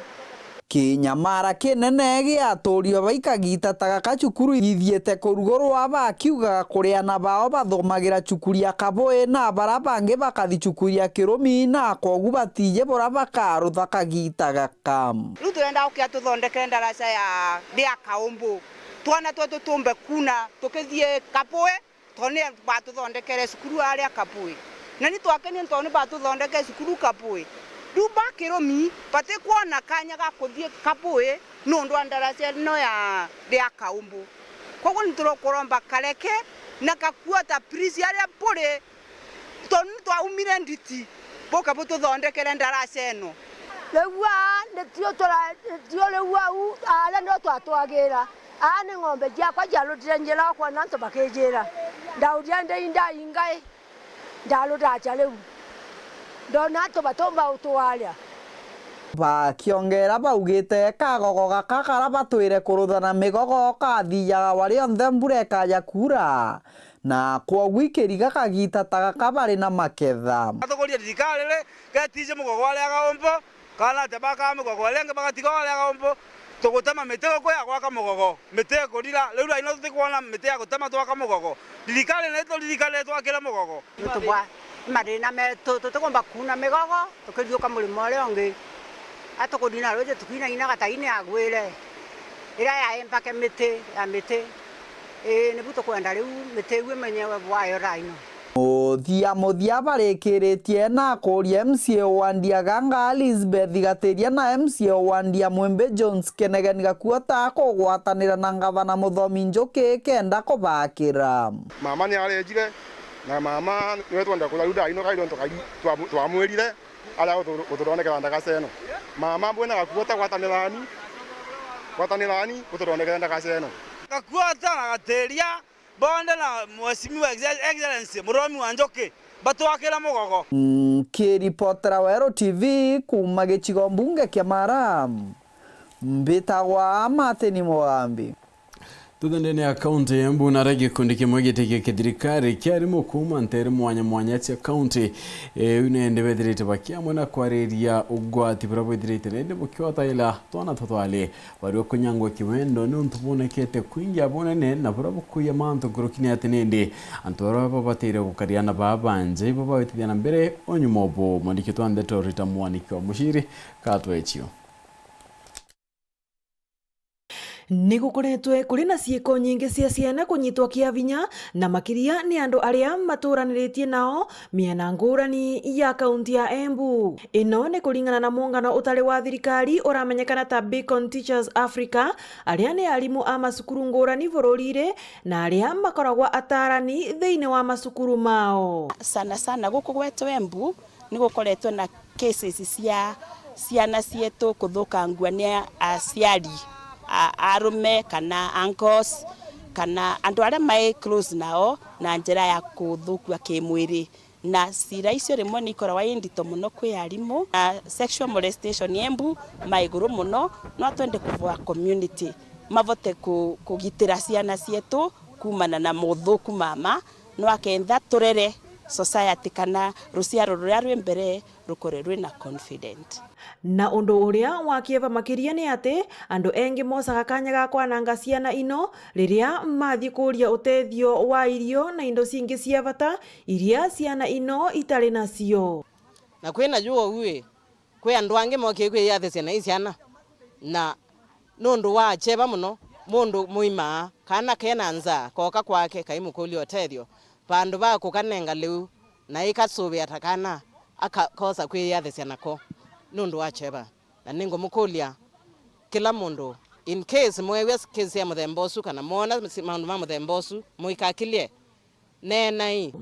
Kinyamara kinene gia aturi ba bai kagita ta gaka cukuru ithiite kurugurwa, bakiugaga kuri ana bao bathomagira cukuru ya Kabui na baria bangi bakathi cukuru ya Kiromi, na kwogu batiji buria bakarutha kagita gaka. Riu turenda ukia tuthondeke ndaraca ya, ria Kaumbu, twana twetu tumbe kuna tukithie Kabui. Tondu ni batuthondekere cukuru aria Kabui. Na ni twakenie tondu ni batuthondekere cukuru Kabui. Riu ba kirumi batikwona kanya ga kuthii Kabui nundu wa ndaraca ino ya, ria Kaumbu. Koguo ni turukuromba kareke na Kakuota, please, aria buri, tondu ni twaumire Nditi, buke bututhondekere ndaraca ino. Riu aa nitio tura-, nitio riu au, aria nio twatwagira. Aa ni ng'ombe ciakwa ciarutire njira, ukwona antu bakijira. Ndauria ndei ndai ngai. Ndarutacha riu, ndona antu batumba utwaria. Bakiongera baugite kagogo gaka kara batwire kuruthana migogo kathijaga wa rionthe mbura ikaja kuura, na kwogu ikiriga kagita ta gaka bari na maketha. Atukuria thirikari ri, getije mugogo aria gaumbo, kana atia bakaa mugogo aria angi bagatiga aria gaumbo, tugutema miti guku ya gwaka mugogo, miti ikurira, riu raino tutikwona miti ya gutema twaka mugogo. Thirikari ni ituririkane twakire mugogo. Nontu bwa mathina metu, tutikumba kuuna migogo tukithiuka murimo uria ungi. A tukuthina ruuji tukiinaina gataine agwire, iria yaembake miti ya miti. Ii, nibu tukwenda riu miti iu imenyewe bwayo raino. Muthia muthia barikiritie na akuria M C A wa Ndiaganga Elizabeth Gatiria na M C A wa Ndia Mwimbi Jones Kenegeni Gakuota kugwatanira na ngavana Muthomi Njuki kenda kubakira. Mama ni arejire, na mama niwe twenda kuria riu ndaino kairi onto kairi twamu-, twamwirire aria gutu-, gututhondekera ndagaca ino. Mama mbwina Gakuota gwatanirani, gwatanirani gututhondekera ndagaca ino. Gakuota na Gatiria bonthe na Mheshimiwa Excel-, Excellency Muthomi wa Njuki batwakire mugogo. Nkiripotera Weru T V kuuma gicigo mbunge kia Mara, mbitagwa Martin Mugambi. Tuthende ni ya kaunti ya Embu, na aria gikundi kimwe giti gia kithirikari kia arimu kuuma nteere mwanya mwanya cia kaunti iu nende bethirite bakiamwe na kwariria ugwati buria bwithirite nende bukiwataila twana tutwali bari ukunyangwa kiwendo niuntu bwonekete kwingi abunene na buria bukuiya mantu nkuruki ni ati nindi antu aria babatire gukaria na baa banje ibo bawitithia na mbere unyuma ubu. Mwandiki twa ndeto Rita Mwaniki wa Muciri katwechio. Ni gukoretwe kuri na ciiko nyingi cia ciana kunyitwa kia vinya, na makiria ni andu aria maturaniritie nao miena ngurani ya kaunti ya Embu. Ino ni kuringana na muungano utari wa thirikari uramenyekana ta Beacon Teachers Africa, aria ni arimu a macukuru ngurani bururire na aria makoragwa atarani thiini wa macukuru mao. Sana sana guku gwetu Embu ni gukoretwe na cases cia ciana cietu kuthukangua ni aciari a arume kana uncles kana andu aria mai close nao na njira ya kuthukua kimwiri. Na cira icio rimwe ni ikoragwa i ndito mono kwi arimu. Na sexual molestation Embu ma iguru mono, no twende kuvoa community mavote ku-, kugitira ciana cietu kumana na mothuku mama, no akenda turere society kana ruciaro ruria rwi mbere rukore rwina confident. Na undu uria wa kieva makiria ni ati andu engi mosaga kanya ga kwananga ciana ino riria mathi kuria utethio wa irio na indo cingi cia bata iria ciana ino itari nacio. Na kwina ju uu ri, kwi andu angi mokie kwiyathisia na i ciana, na nundu wa cheba mono, mundu muima, kaana kena nzaa, koka kwake, kaimukuria utethio, vandu va kukanenga liu, na ikasuvia ta kaana, aka-, kosa kwiyathisia nako nundu wa cheba. Na ningumukuria kila mundu, in case mweewia case ya muthemba ucu kana mwona maundu ma muthemba ucu, muikakilie, neenai.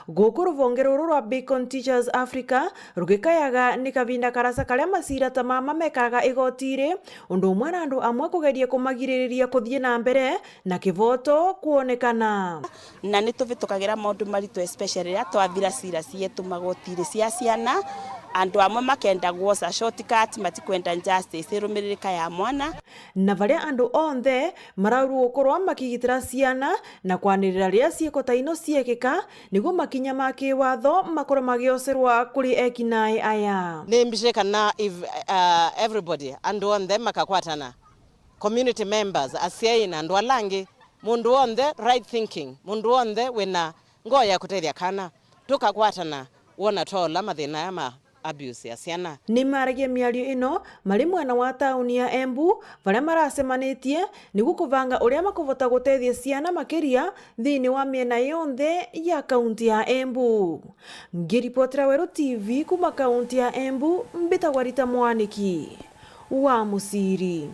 Guku ruvonge ruru rwa Beacon Teachers Africa rugikayaga ni kavinda karaca karia macira ta mama mekaraga igoti-ri, undu umwe na andu amwe kugeria kumagiririria kuthii na mbere na kivoto kwonekana. Na ni tuvitukagira maundu maritu, especially riria twathira cira cietu magoti-ri cia ciana. Andu amwe makenda gwosa shortcut, matikwenda justice irumiririka ya mwana. Na varia andu onthe maraurua gukorwa makigitira ciana na kwanirira riria ciiko ta ino ciekika, niguo makinya ma kiwatho makorwe magiocerwa kuri ekinae aya. Ni mbici kana if, uh, everybody, andu onthe makakwatana, community members, aciari na andu ala angi, mundu wonthe right thinking, mundu wonthe wina ngoo ya kutethia kana, tukakwatana wona twaola mathina aya ma abuse ya ciana. Ni maragia miario ino mari mwena wa tauni ya Embu, varia maracemanitie niguo kubanga uria makuvota gutethia ciana makiria thiini wa miena yonthe ya kaunti ya Embu. Ngiripotera Weru T V kuma kaunti ya Embu, mbitagwa Rita Mwaniki wa Muciri.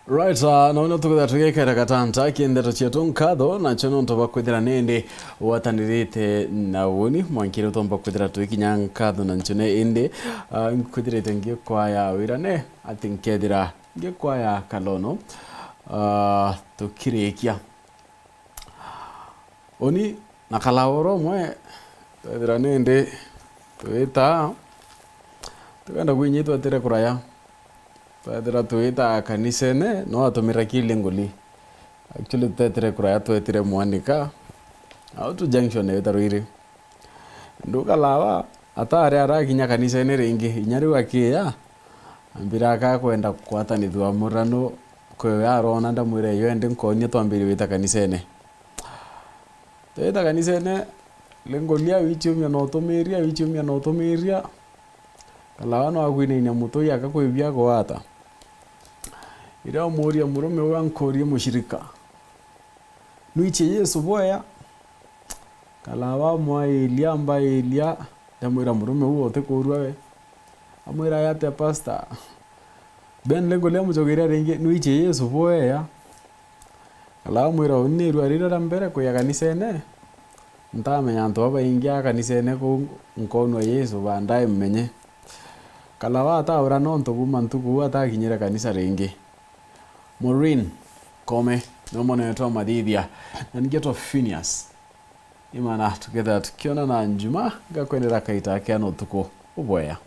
Right, uh, na uno tukethira tugikera gatanta ki ndeto cietu nkatho, nacio nontu bwa kwithira nindi watanirite na uni mwankire utomba kwithira tuikinya nkatho na ncune indi, uh, nkwithirite ngikwaya wirane ati nkethira ngikwaya kalono, uh, tukirikia. Uni na kalaoro umwe, twethira nindi twita, tukenda kwinya itwetire kuraya. Twethira twita kanisene, no atumira kili nguli. Actually, tutetire kuraya, twetire Mwanika. Au tu junction ya Tarwiri. Nduka lawa, atari arakinya kanisene ringi, inya riu akiya, ambira akakwenda kwatanithua murano, kwe arona ndamwira, "Iyo endi nkonia twambire wita kanisene." Twita kanisene, ringulia wichiumia na utumiria, wichiumia na utumiria. Kalawa no akwinainia mutwe, akakwibia gwata. Iria umuria murume uu, ankurie mushirika, "Nwichie Yesu bwea?" Kalawa amwailia, ambailia, ndamwira, "Murume uu utikurua we." Amwira, "Aya atia pastor?" Ben ringulia amucokeria ringi, "Nwichie Yesu bwea?" Kalawa amwira, "Uni ni irua riria ria mbere kwija kanisene, ntamenya antu babaingi a kanisene kuu, nkonua Yesu baadaye mmenye." Kalawa ataura nontu kuuma ntuku uu atakinyire kanisa ringi. Maureen Kome niwe mwana wetu wa Mathithia, na ningetwa Phineas. Imana tukethira tukionana njuma, ngakwendera kaita kea na utuku ubwea.